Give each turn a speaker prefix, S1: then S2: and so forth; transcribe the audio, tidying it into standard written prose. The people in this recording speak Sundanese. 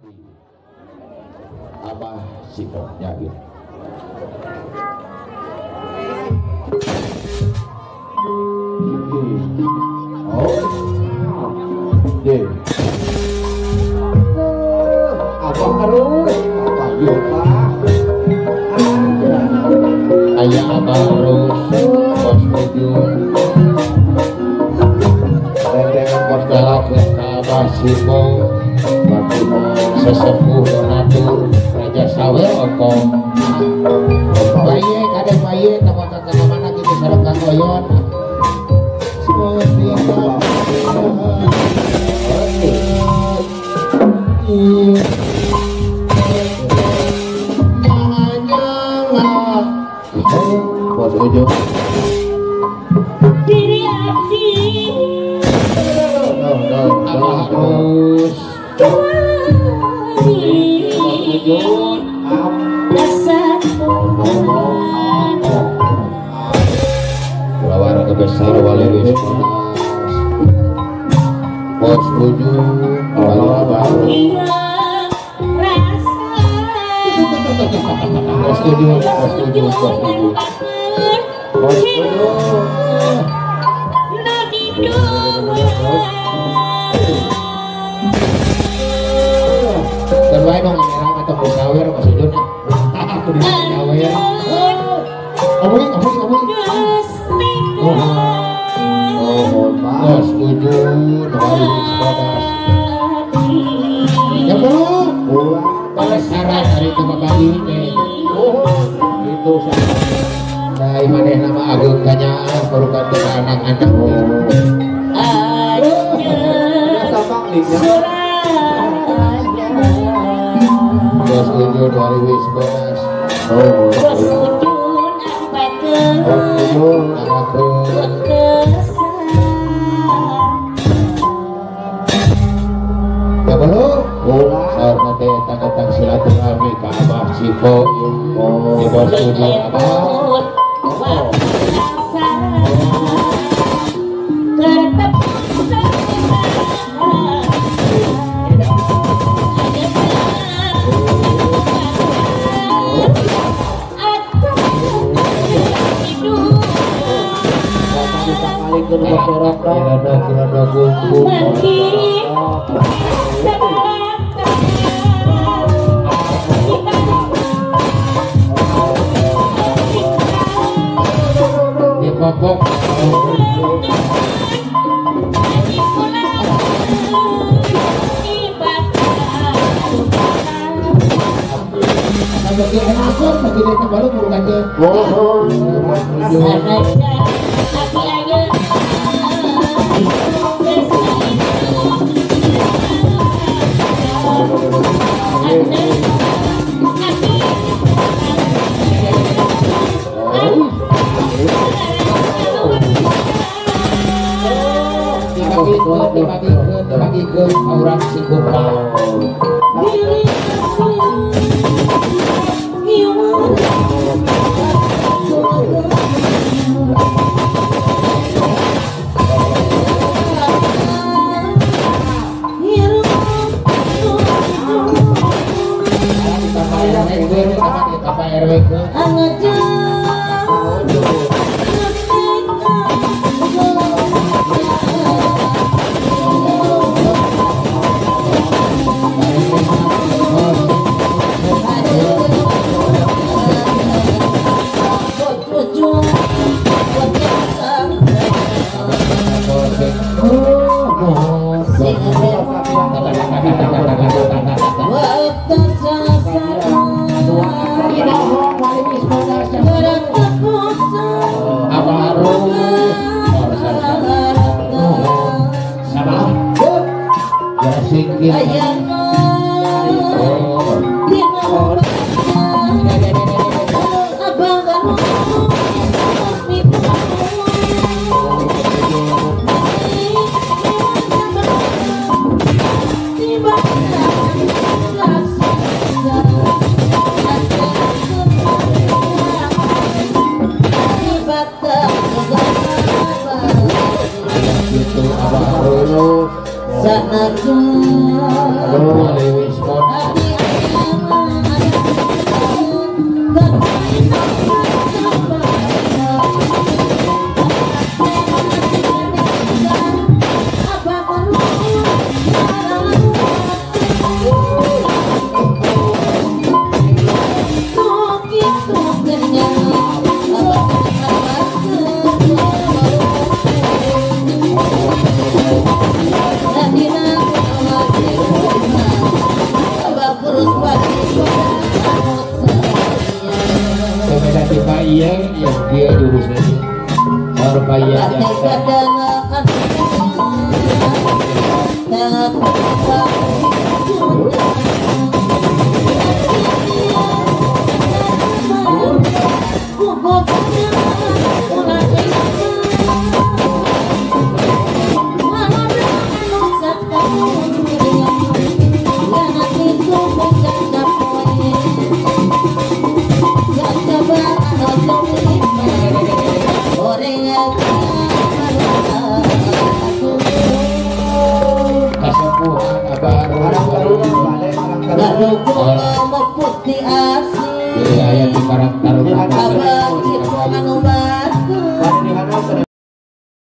S1: Abah Sipoknya gitu. Oh, deh.
S2: Abah terus, abah yopa.
S1: Ayah abah terus, bos ujung. Rendeng bos galak ke abah Sipok, sesepuh donatur Raja Sawer Okong. Baye kadang baye teman ke mana gitu sareng Kang Oyon. Bos ujung.
S3: Diri abdi.
S1: Abah terus. Keluarga besar wali wis bos ujung wali abah. Bos ujung, bos ujung, bos ujung, bos ujung. Terbaik dong merah atau sawer Mas Ujun. Aku di sawer. Omong, omong, omong. Oh, bos Ujun, wali bodas. Ya bro, syarat hari itu bapak ini. Oh, itu syarat. Dari mana nama agung kanyaah barukan ke anak-anak. Bos Ujun wali wis bodas. Oh,
S3: bos Ujun ampakeun.
S1: Bos Ujun ya belum. Saur nanti tangkatang silaturahmi ka Abah Ciko di bos Ujun Abah. Dibagi ke orang singkupa. respon. Yang dia jurusnya Arbaya